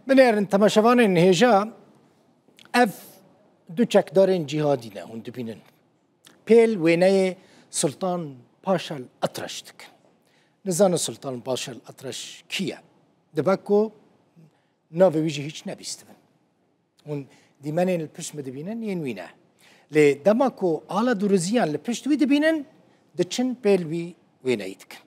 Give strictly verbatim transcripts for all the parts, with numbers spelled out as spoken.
Binêrin temaşevanên hêja, ev du çekdarên cîhadî ne hûn dibînin. Pêl wêneyê Sultan Paşal Atraş dikin. Nizanin Sultan Paşal Atraş kî ye? Dibe ku navê wî jî hîç nebîstibin. Hûn dîmenên li pişt min dibînin, yên wî ne. Lê dema ku ala Duruziyan li pişt wî dibînin, diçin pêl wî wêneyî dikin.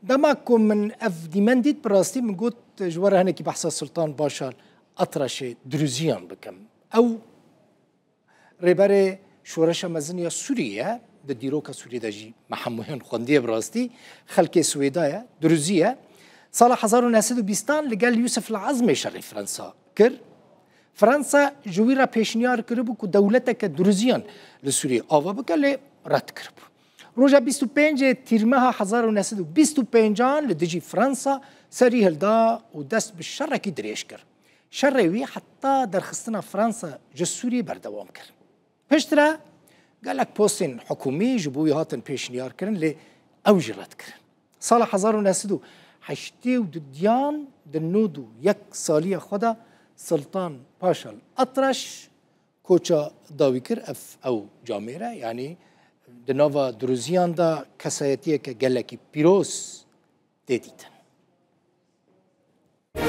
Dema ku min ev dîmen dît, bi rastî min got, ji we re hinekî behsa Sultan Paşal Atraşê Duruziyan bikim. Ew rêberê Şoreşa Mezin ya Sûriyê ye, di dîroka Sûriyê de jî me hemûyan xwendiye bi rastî, xelkê Swêda ye, Duruzî ye. Sala hezar û neh sed û bîstan li gel Yusuf li Ezmê şerê Fransa kir. Fransa ji wî re pêşniyar kiribû ku dewleteke Duruziyan li Sûriyê ava bike, lê red kiribû. Roja bîst û pêncê Tîrmeha hezar û neh sed û bîst û pêncan li dijî Fransa serî hilda û dest bi şerekî dirêj kir. Şerê wî heta derxistina Fransa ji Sûriyê berdewam kir. Piştre gelek postên hikûmî ji bo wî hatin pêşniyar kirin, lê ew jî red kirin. Sala hezar û neh sed û heştê û dudiyan di nod û yek saliya xwe de Sultan Paşal Atraş koça dawî kir, ev ew camêr e, yanî di nava Duruziyan de kesayetiyeke gelekî pîroz tê dîtin.